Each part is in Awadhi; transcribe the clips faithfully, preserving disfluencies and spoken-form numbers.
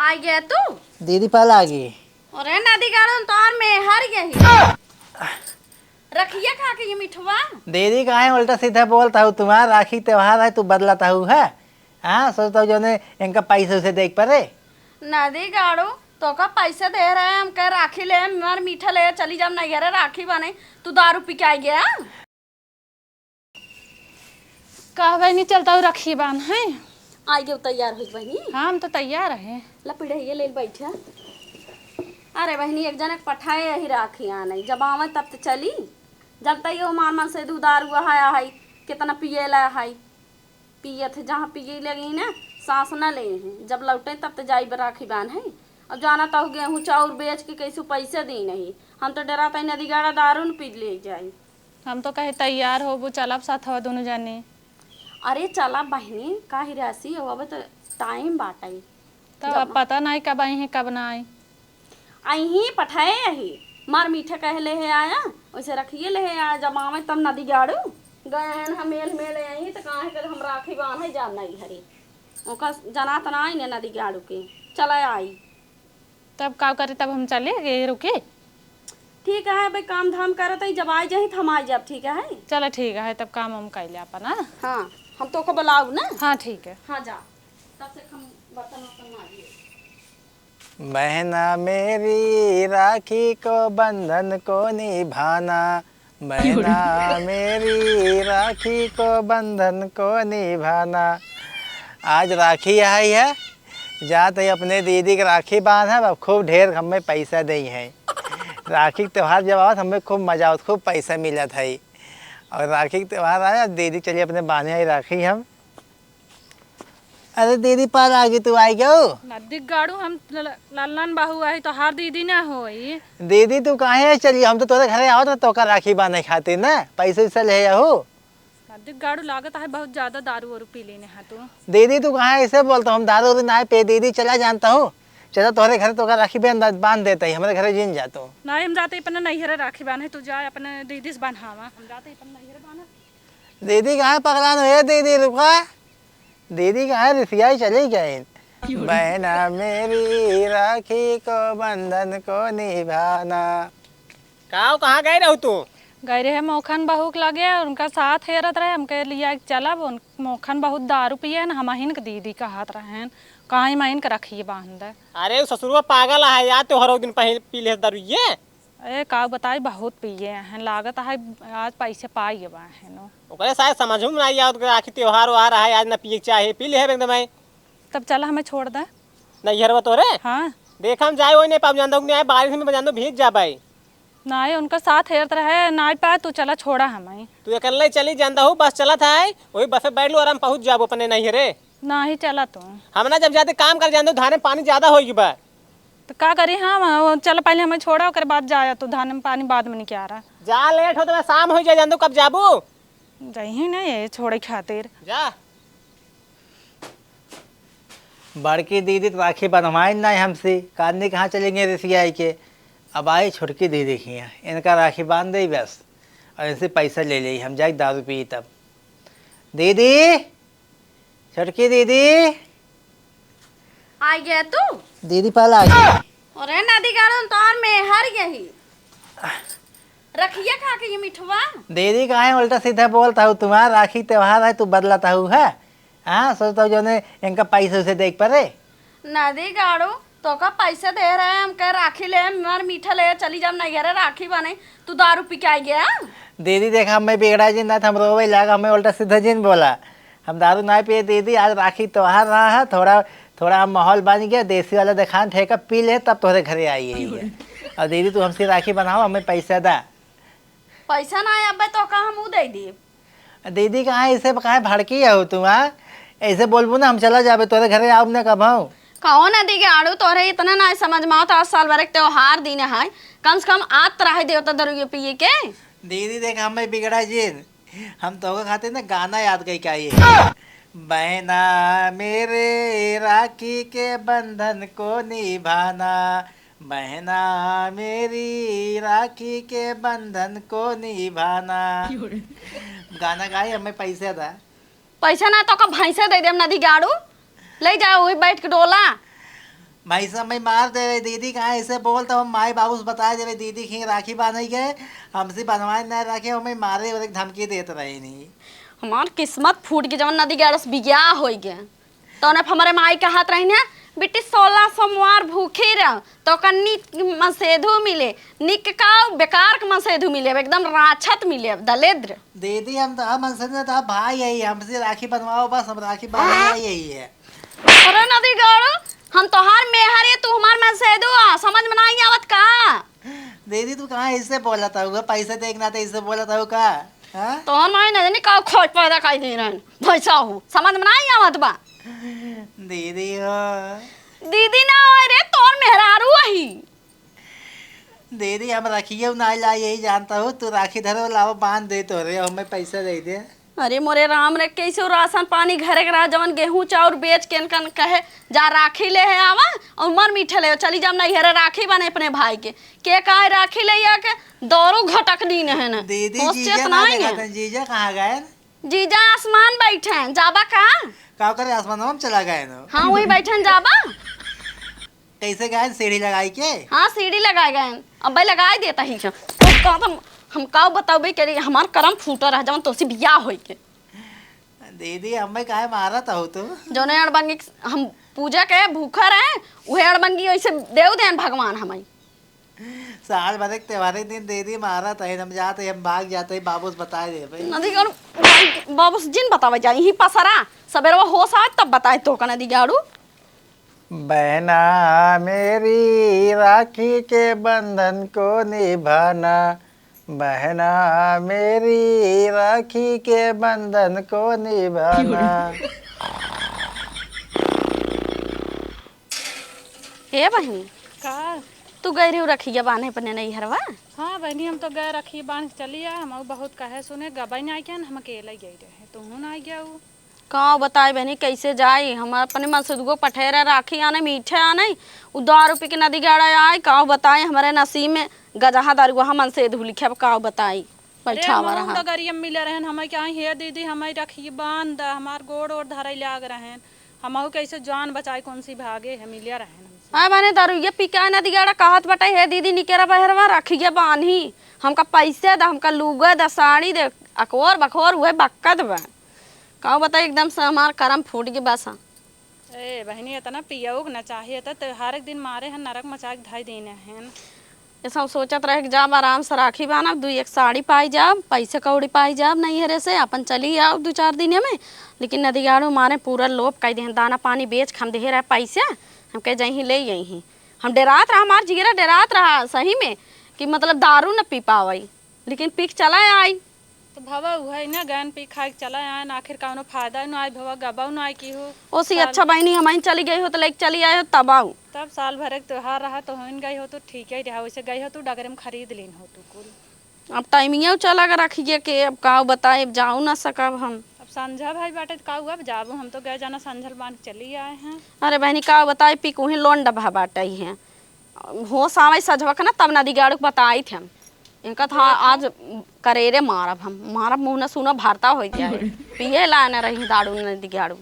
आ गया तू? दीदी पहले आ गई। अरे नदी गाड़न तोर में हर यही। रखिए खा के ये मिठवा। दीदी काहे उल्टा सीधा बोलत हऊ? तुम्हार राखी त्योहार है, तू बदलत हऊ है? हाँ, सोचत हऊ जौने इनका पैसे उसे देख परे। नदी गाड़ू, तोका पैसे दे रहे हैं, हम कह राखी ले, हमार मीठा ले, चली जाब नैहरे राखी बान्हे, तू दारू पी के आ गया। का बहिनी, चलता हूँ रखी बान्हे। आ गयो तैयार हुई बहिनी। हाँ, हम तो तैयार हैं। ला पिढ़ैया ले बैठा। अरे बहिनी, एक जनक पठाए यही राखी आने, जब आवे तब तो चली। जब तक यो मार मन से दू दारू है, है, कितना पिए ला है, पियत है, जहाँ पिए लगी ना, सांस न ले हैं। जब लौटे तब तो जाई राखी बान्हे। अब जाना तो गेहूँ चाउर बेच के कैसे पैसे दी नहीं, हम तो डरात है नदी गाड़ा दारू न पी ले जाई। हम तो कहे तैयार होबू, चलब साथ हवा दोनों जने। अरे चला बहिनी, काहे रासी हो, अब तो टाइम बाटई। तब अब पता नहीं कब आई हैं, कब ना आई। अहीं पठाए अही, मार मीठा कह ले है आया, वैसे रखिए ले है आया, जब आवे तब नदी गाड़ू। गए हैं हम मेल मेल अही, तो कहाँ है कि हम राखी बांधे जान नहीं हरी। ओका जनात ना आई ने नदी गाड़ू के, चला आई। तब का करे, तब हम चले गए रुके। ठीक है भाई, काम धाम करत है, जब आई जाही तो हम आई जाब, ठीक है? चला ठीक है, तब काम हम कैले अपन, हाँ? हाँ, हम तो ओका बुलाऊ ना। हाँ ठीक है। हाँ जा, तब से हम बर्तन वर्तन मारिए। बहना मेरी राखी को बंधन को निभाना, बहना मेरी राखी को बंधन को निभाना। आज राखी आई है, जात है अपने दीदी के राखी बांधब, अब खूब ढेर हमें पैसा दई है। राखी के त्योहार जब आवत हमें खूब मजा आवत, खूब पैसा मिलत है। और राखी के त्योहार आया, दीदी चलिए अपने बांधे आई राखी हम। अरे दीदी, पार आगी, तू आई गयो? नदी गाड़ू, हम ल-, लल्लन बहू आई, तोहार दीदी ना होई। दीदी, तू काहे चली? हम तो तोरे घरे आवत रहे, तोका राखी बांधे खातिर ना, पैसे वैसे ले आहू। नदी गाड़ू, लागत है बहुत ज्यादा दारू वारू पी लेने हा तू। दीदी, तू काहे ऐसे बोलत हो? हम दारू वारू ना पे, दीदी, चला जानत हो, चला तोहरे घरे तोका राखी बांध, बांध देत ही, हमरे घरे जिन जा तू। नहीं, हम जाते ही अपने नैहरे राखी बांधे, तू जा अपने दीदी से बांधावा, हम जाते ही अपने नैहरे बांधा। दीदी काहे पगलान हो? ए दीदी, रुका। दीदी काहे रिसियाई चली गई? बहना मेरी राखी को बंधन को निभाना। का हो, कहाँ गए रहू तू? गए रहे मोखन बहू के लगे, उनका साथ हेरत रहे, हमके लिया के चलब। उन मोखन बहुत दारू पिए न, हमहिन के दीदी कहत रहेन, कहाँ हमहिन के रखिए बांध दे। अरे, उ ससुरवा पागल है यार, तोहरो दिन पहले पी ले दारू ये। ए, का बताई, बहुत पिए हैं, लागत है आज पैसे पाई गए हैं। ओकरे शायद समझ में नहीं आवत कि आखिर त्योहार व्योहार है, आज ना पिए के चाहे, पी ले है एकदम है। तब चला, हमें छोड़ दे। नैहरवा तोरे? हाँ। देख, हम जाए वही नहीं पाब, जान दो नहीं आए, बारिश में जान दो भीग जा भाई। नहीं, उनका साथ हेरत रहे, नहीं पाए, तू चला, छोड़ा हमें। तू अकेले चली जान दो, बस चलत है, वही बस में बैठ लो, आराम पहुँच जाबो अपने नैहरे। नहीं, चला तू। हम ना जब जाते काम कर जान दो, धान में पानी ज्यादा होई बा। तो का करी हम? वो चल, पहले हमें छोड़ा, ओकर बाद जाया, तो धान में पानी बाद में निकारा। जा, लेट हो तो मैं शाम हो जाए, जान दो कब जाबू। जही नहीं है छोड़े खातिर। जा। बड़की दीदी तो राखी बंधवाइन नहीं हमसे, कादनी कहाँ चलेंगे रिसियाई के। अब आई छोटकी दीदी के यहाँ, इनका राखी बांध दे बस, और इनसे पैसा ले ले, हम जाए दारू पी तब। दीदी, छोटकी दीदी। आ गया तू? दीदी पहले आ गई। अरे नदी गाड़न तोर में हर यही। रखिए खा के ये मिठवा। दीदी काहे उल्टा सीधा बोलत हऊ? तुम्हार राखी त्योहार है, तू बदलत हऊ है? हाँ, सोचत हऊ जौने इनका पैसे उसे देख परे। नदी गाड़ू, तोका पैसे दे रहे, हम कह राखी ले, हमार मीठा ले, चली जाब नैहरे राखी बांधे, तू दारू पी के आ गया। दीदी देखा, हमें बिगड़ा जिन, ना तो हम रोवे लाग, हमें उल्टा सीधा जिन बोला। हम दारू ना पिए दीदी, आज राखी त्योहार रहा है, थोड़ा, थोड़ा हम माहौल बन गया, देसी वाला देखान ठेका पी ले, तब तोहरे घरे आई है। और दीदी तू हमसे राखी बंधावा, हमें पैसा दा। पैसा ना आए अब्बे, तोका हम ऊ दे दी। दीदी काहे ऐसे काहे भड़की हो तू, हाँ? ऐसे बोलबू ना, हम चला जाबे, तोरे घरे आउब ना कबहूँ। कहो नदी गाड़ू, तोरे इतना ना समझ में आवत, आज साल भर के त्योहार दिन है, कम से कम आत रहे देवता दरुए पिए के। दीदी देख, हमें बिगड़ा जिन, हम तोहका खातिर ना गाना याद कई के आई है। बहना मेरे राखी के बंधन को निभाना, बहना मेरी राखी के बंधन को निभाना। गाना गाई, हमें पैसे दा। पैसा ना तो का भैंसे दे देम नदी गाड़ू, ले जाओ वही बैठ के डोला। भाई साहब, मैं मार देवे दीदी, कहाँ ऐसे बोलता हूँ, माई बाबू से बताए देवे दीदी के राखी बांधे गए, हमसे बनवाए ना रखे, हमें मारे वाले धमकी देत रहे नहीं। हमार किस्मत फूट गई, जवन नदी गाड़स बियाह होई गए। तौने पे हमरे माई कहत रहिन है, "बिट्टी, सोलह सोमवार भूखी रह, तो कन्नी मसेधु मिले, निक का बेकार के मसेधु मिले, अब एकदम राक्षस मिले, अब दलेद्र।" दीदी, हम तो, हम मसेधु तो भाई है, हमसे राखी बनवाओ बस, हम राखी बांधने आई यही है। अरे नदी गाड़ू, हम तोहार मेहर है, तू हमार मसेधु आ, समझ में नहीं आवत का? दीदी, तू कहाँ इससे बोलत हऊ? पैसे देखना तो इससे बोलत हऊ का? हाँ? तोहर माई न जानी का खोज पैदा कई दे रहन। भैंसा हो, समझ में नहीं आवत बा। दीदी हो। दीदी ना हो रे, तोर मेहरारू अही। दीदी, हम रखिए ना लाई, यही जानता हूँ, तू राखी धरो, लाओ, बांध दे तो रे, हमें पैसा दे दे। अरे मोरे राम रे, कैसे राशन पानी घरे के रहा, जवन गेहूं चाउर बेच के इनकन कहे, "जा राखी ले है आवा, और मर मीठे ले, चली जाम नैहरे राखी बने अपने भाई के।" के काहे राखी ले आके दारू घटक दीन है ना। दीदी, होश जीजा चेत ना नहीं है। देखत हैं, जीजा कहाँ गए? जीजा आसमान बैठे हैं, जाबा का? का करे, आसमान में चला गए ना? हाँ, वही बैठे हैं, जाबा। कैसे गए, सीढ़ी लगाई के? हाँ, सीढ़ी लगाए गए हैं। अब्बे लगाए देता ही क्या? तो का तुम, हम का बताओ भाई, के हमार करम फूटा रह, जवन तोसी बियाह होई के। दीदी, हमें काहे मारत हो तू? जौने अड़बंगी हम पूजा के भूखा रहे, उहे अड़बंगी वैसे देव देन भगवान हमें। साल भर के त्योहार के दिन दीदी मारत है, हम जाते, हम भाग जाते, बाबू से बताए देबे। नदी कौन बाबू से जिन बतावे जाए, यही पसरा, सबेरवा होश आए तब बताए तो का नदी गाड़ू। बहना मेरी राखी के बंधन को निभाना, बहना मेरी राखी के बंधन को निभाना। ए बहिनी, का? तू गई रही रखिया बांधे अपने नैहरवा? हाँ बहिनी, हम तो गए रखिया बांध के चली आए, हम बहुत कहे सुने गबई ना आइके हम अकेले गई रहे, तू ना आ गया। काव बताई बहिनी, कैसे जाई? हम अपने मन से दुगो पठेरा राखी आने, मीठे आने, उ दारू पी के नदी गाड़ा आए। काव बताई, हमरे नसीब में गजहा दारू, वहाँ मन से धू लिखे। अब काव बताई, अरे, बैठावा हमहू रहा। डगरिया में मिले रहन, हमें क्या, "हे दीदी, हमें रखी बांध द, हमार गोड़ ओड़ धरे लाग रहन।" हमहू कैसे जान बचाई, कौन सी भागे है, मिले रहन हमसे। आए बहिनी, दारू ये पी के आए नदी गाड़ा कहत बटे, "हे दीदी, निकेरा बहरवा, रखिए बांधी, हमका पैसे द, हमका लुगा द, साड़ी दे।" अकोर बकोर उहे बक्कत बा। काव बताई, एकदम से हमार करम फूट गई बस। ए बहिनी, इतना पियऊ के ना चाहिए, त त्योहार के दिन मारे हन, नरक मचा के धई देने हन। ऐसा हम सोचत रहे कि जाब आराम से राखी बांधब, दुई एक साड़ी पाई जाब, पैसे कौड़ी पाई जाब नैहरे से, अपन चली आउब दू चार दिन में। लेकिन नदियाड़ू मारे पूरा लोभ कई देहन, दाना पानी बेच के हम देहे रहे पैसे, हम कहे जइहीं ले अइहीं। हम डेरात रहा, हमार जिगरा डेरात रहा सही में, कि मतलब दारू न पी पावई। लेकिन पी के चला आई। तो भवा उहइ ना, गयन पी खाइके चला आयन, आखिर कउनो फायदा न आइ भवा, गबउ न आइ की हो। ओसी साल अच्छा बहिनी, हमहीं चली गई हो तो लेके चली आए हो तब आऊ। तब साल भरे के त्योहार रहा तो होइन गई हो तो ठीक ही रहा, वैसे गई हो तू डगरे में खरीद लीन हो तू कुल। अब टाइमिया चला के रखिए के, अब काऊ बताए, अब जाऊ ना सकब हम। अब संझा भाई बाटे तो काऊ अब जाबू, हम तो गए जाना संझल बांध के चली आए हैं। अरे बहिनी, काऊ बताए, पी के उहीं लोंड भा बाटे हैं। होश आवे सजवा के ना, तब नदी गाड़ू के बताइत हम। इनका था आज करेरे मारब हम, मारब मुँह न सुनो भरता होइ जाए। पिए ला न रही दारू नदी गाड़ू।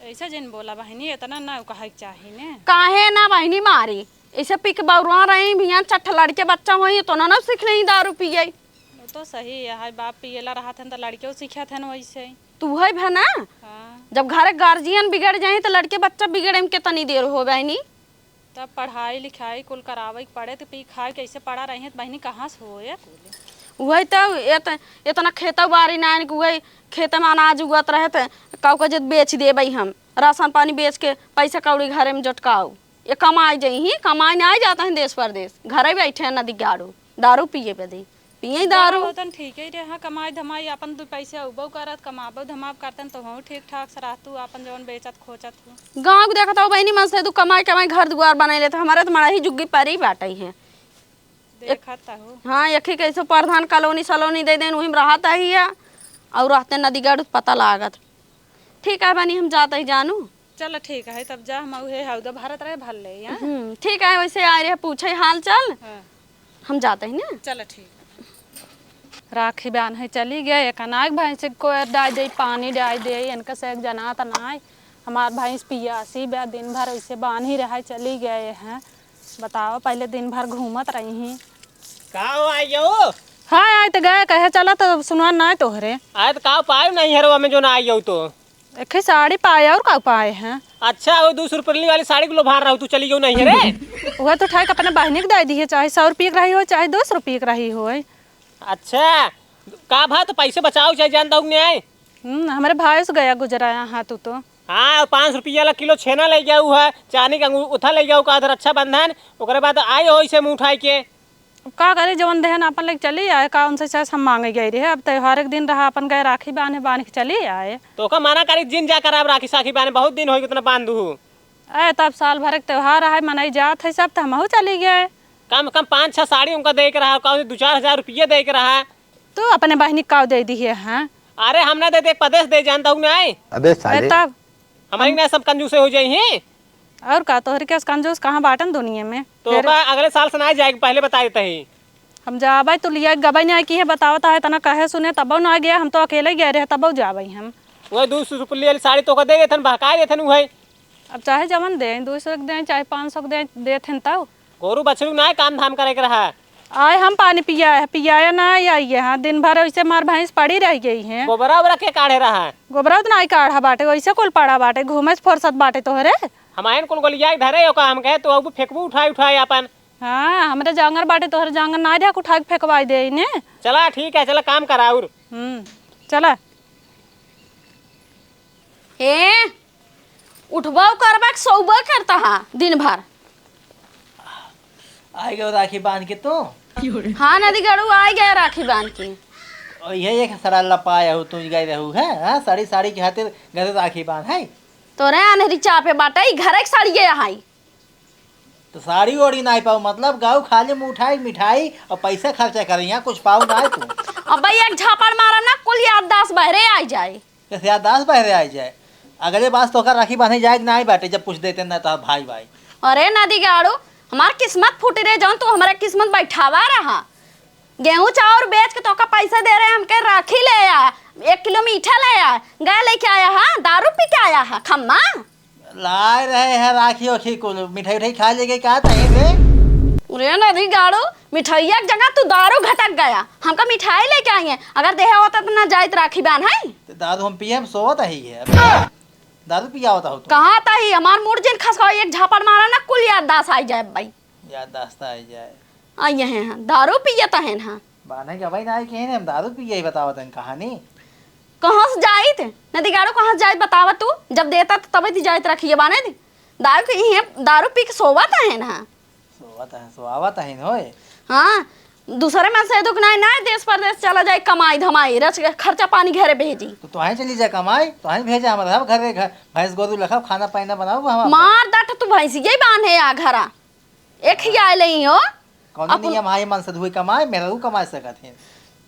ऐसे जिन बोला बहिनी, इतना ना कहे के चाही ने। काहे ना बहिनी मारी, ऐसे पी के बौरुआ रही, बिहान चट्ठ लड़के बच्चा होई तो ना, ना सीख नहीं दारू पिए। वो तो सही है, हाय बाप पिएला रहत हन तो लड़के सीखत हन वैसे। तू है भा ना? हाँ। जब घर गार्जियन बिगड़ जाए तो लड़के बच्चा बिगड़े में कितनी देर हो बहिनी? तब पढ़ाई लिखाई कुल करावे के पड़े, तो पी खाए कैसे पड़ा रही है, तो बहिनी कहाँ से होए कुल? उहइ तो एत-, एतना खेतउ बारी नाइन के उहइ खेते में अनाज उगत रहे, तो काऊ का जब बेच देबइ हम, राशन पानी बेच के पैसा कौड़ी घरे में जुटकाऊ। ये कमाई जइहीं, कमाई नाहीं जात हैं देश परदेश, घरे बैठे हैं नदी गाड़ू, दारू पिए बदे। पिए दारू। होतन ठीक ही रहे, हाँ, कमाई धमाई अपन दू पैसे उबो करत, कमाबो धमाब करतन, तो हूँ ठीक ठाक से रहतू, अपन जौन बेचत खोचत हूँ। गाँव के देखत हो बहिनी, मन से तू कमाई कमाई घर दुआर बनाई लेत, हमारे तो मड़ही जुग्गी परी बाटई है। देखत हो। हाँ, एक ही कैसे प्रधान कॉलोनी सलोनी दे देन, वही में रहत ही है, और रहते नदीगढ़ पता लागत। ठीक है बहिनी, हम जात ही जानू। चल ठीक है, तब जा, हम उहे हौदा भरत रहे, भर ले, हाँ? हम्म, ठीक है, वैसे आए रहे पूछे हाल चाल। हाँ। हम जात ही ना। चल ठीक। राखी बान्हे चली गए, एक अनाज भैंस को डाल दे, पानी डाल दे, इनका से एक जना त नाय। हमार भैंस पियासी बा, दिन भर ऐसे बान्ही रहे, चली गए हैं। बताओ, पहले दिन भर घूमत रही। का हो, आई जाओ? हाँ, आए तो गए, कहे चला तो सुनवा ना तोहरे। आए तो का पाए नहीं हरवा में जो ना आई जाओ तो? एक ही साड़ी पाए, और का पाए हैं? अच्छा, वो दो सौ रुपये वाली साड़ी को लोभार रहो, तू चली गयो नहीं रे। वह तो उठाए के अपने बहिनी के दे दी है, चाहे सौ रुपये के रही हो, चाहे दो सौ रुपये के रही हो। अच्छा, का भा तो पैसे बचाओ, चाहे जान दो नहीं आए। हम्म, हमरे भाई से गया गुजरा यहाँ तू तो। हाँ, और पाँच सौ रुपया वाला किलो छेना ले गया हुआ है, चांदी का अंगू-, उथा ले गया का रक्षाबंधन, ओकरे बाद आए हो इसे मुँह उठाई के। अब का करे, जवन देहन आपन लेके चली आए, का उनसे चाहे हम मांगे गए रहे। अब त्योहार के दिन रहा, अपन गए राखी बांधे, बांध के चली आए। तो ओका मना करी, जिन जा कर अब राखी साखी बांधे, बहुत दिन होई उतना बांध दू। ए, तब साल भर के त्योहार आए, मनई जात है सब, तो हमहू चली गए। कम कम पाँच छह साड़ी उनका दे के रहा, का दो चार हजार रुपये दे के रहा। तू अपने बहिनी का दे दी है, हाँ? अरे हम ना दे दे, पदेश दे जान दऊ नहीं। अबे ए, साले। तब हमारी हम ना सब कंजूसे हो जाई हैं। और का, तोहरी के कंजूस कहाँ बाटन दुनिया में? तो फिर ओका अगले साल से ना जाए, पहले बता देते ही। हम जाबे तो लिया गबे नहीं की है, बतावत है तना कहे सुने, तबो ना गया, हम तो अकेले गए रहे, तबो जाबे हम। वही दो सौ रुपये वाली साड़ी तो ओका दे देथन, बहका देथन वही। अब चाहे जवन दे, दो सौ के दे, चाहे पाँच सौ के दे, देथन तब। गोरू बछरू ना काम धाम करे के रहा। आए हम पानी पिया है, पियाया ना आई है, हाँ, दिन भर ऐसे मार भैंस पड़ी रह गई है। गोबरा ओबरा के काढ़े रहा? गोबरा तो ना ही काढ़ा बाटे, वैसे कुल पड़ा बाटे, घूमे से फुर्सत बाटे तोहरे। हम आयन कुल गोलिया के धरे हो का, हम कहे तो अब फेंकबू उठाई उठाई अपन। हाँ, हमरे जांगर बाटे, तोहरे जांगर ना रहा, उठा के फेंकवाई दे इन्हें। चला ठीक है, चला काम करा और। हम्म, चला। ए, उठबो करबा कि सोबो करता हा दिन भर? आई गयो राखी बांध के तू? हाँ, नदी गड़ू आई गया राखी बांध के। और यही एक सड़ा लपाया हो, तू गई रहू है, हाँ? साड़ी, साड़ी के खातिर गए राखी बांध है। तोरे अनहरी चापे बाटे, ई घरे के साड़ी गया है। तो साड़ी ओड़ी नाई पाऊ, मतलब गाँव खाली मुँह उठाई, मिठाई और पैसा खर्चा करे, यहाँ कुछ पाऊ नाई तू। अब भाई एक झापड़ मारम ना, कुल याददाश्त बहरे आई जाए। कैसे याददाश्त बहरे आई जाए? अगले बार तोहका राखी बांधे जाए के नाई बाटे, जब पूछ देते ना तो भाई भाई। अरे नदी गाड़ू, हमार किस्मत फूटी रहे, जौन तू हमारा किस्मत बैठावा रहा। गेहूं चाउर बेच के तोहका पैसा दे रहे, हमके राखी ले आ, एक किलो मीठा ले आ, गए लेके आया हा, दारू पी के आया हा, खम्मा। लाए रहे हैं राखी ओखी कुल, मिठाई उठाई खा लेके का तहे बे? अरे नदी गाड़ू, मिठाइया के जगह तू दारू घटक गया। हमका मिठाई लेके आई है, अगर देहे होता तो ना जाइत राखी बांध है। तो दारू हम पिए, हम सोवत ही है। दारू पिया होता हो तो। कहाँ तही हमार मूड जिन खसकाओ, एक झापड़ मारा ना, कुल याददाश्त आई जाए भाई। याददाश्त आई जाए। आ ये हैं, हाँ, दारू पियत हैं, हाँ। बान्हे के अबई ना आई के हम दारू पिए ही बतावत हैं कहानी। कहाँ से जाइत? नदी गाड़ू कहाँ से जाइत बतावा तू? जब देता तो तबे ती जाइत रखिए बाने दी। दारू के ही हैं, दारू पी के सोवत हैं, हाँ। सोवत हैं, सोआवत हैं होए। हाँ, दूसरे में से दुख नाई, नाई देश परदेश चला जाए कमाई धमाई, रच के खर्चा पानी घरे भेजी। तो तोहें चली जा कमाई, तोहें भेजा हमारे घर, घर भैंस गोरू लखा खाना पानी बनाओ हम। मार दट तू भैंसिया ही बान्हे आ घरा। एक ही आए ले हो। कौन अब नियम हाय मन से धुए कमाए, मेहरारू कमाए सकत हैं।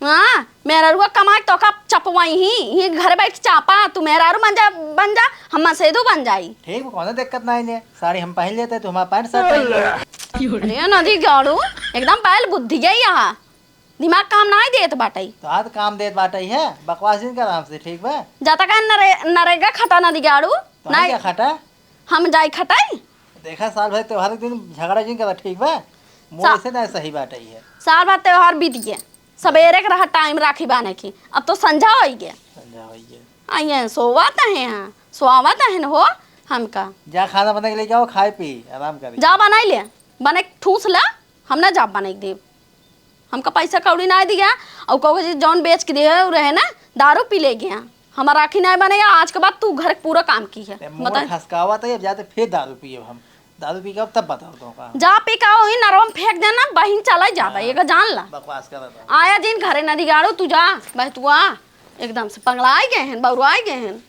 हाँ, मेहरारू कमाए तो का चपवाई ही, ही घर बैठ चापा, तू मेहरारू बन जा, बन जा, हम मसेदू बन जाई। ठीक बा, कौनो दिक्कत नहीं ने। साड़ी हम पहन लेते, तू हमारा पैंट शर्ट पहन ले। अरे नदी गाड़ू, एकदम बैल बुद्धि है यहाँ। दिमाग काम नाई देत बाटई। तो हाथ काम देत बाटई है, बकवास जिन कर आराम से, ठीक बा? जाता का नरे-, नरेगा खटा नदी गाड़ू? तो नाई। क्या खटा? हम जाई खटाई? देखा, साल भर त्योहार के दिन झगड़ा जिन करा, ठीक बा? मोर सा-, ऐसे ना सही बात है। साल भर त्योहार बीत गया, सबेरे के रहा टाइम राखी बांधे की, अब तो संझा होई गया। संझा होई गया। आ ये सोवत हैं, हाँ, सोवत हैं हो हमका। जा खाना बना के लेके आओ, खाए पी, आराम करी। जा बनाई ले, बने ठूस ला, हम ना जा बनाई देब। हमका पैसा कौड़ी ना दिया, और कहो जे जौन बेच के दिए रहे ना, दारू पी ले गया। हमार राखी ना बने, आज के बाद तू घर के पूरा काम की है। ते मोर बता। खसकावत है, अब जाते फिर दारू पिए हम। दारू पी के अब तब बताओ तो का। जा पी का वही नरवा में फेंक देना, बहिन चला जाबा, हाँ, ये का जान ला। बकवास करत है। आया जिन घरे नदी गाड़ू, तू जा, बह तू आ। एकदम से पगलाए गए हैं, बौराए गए हैं।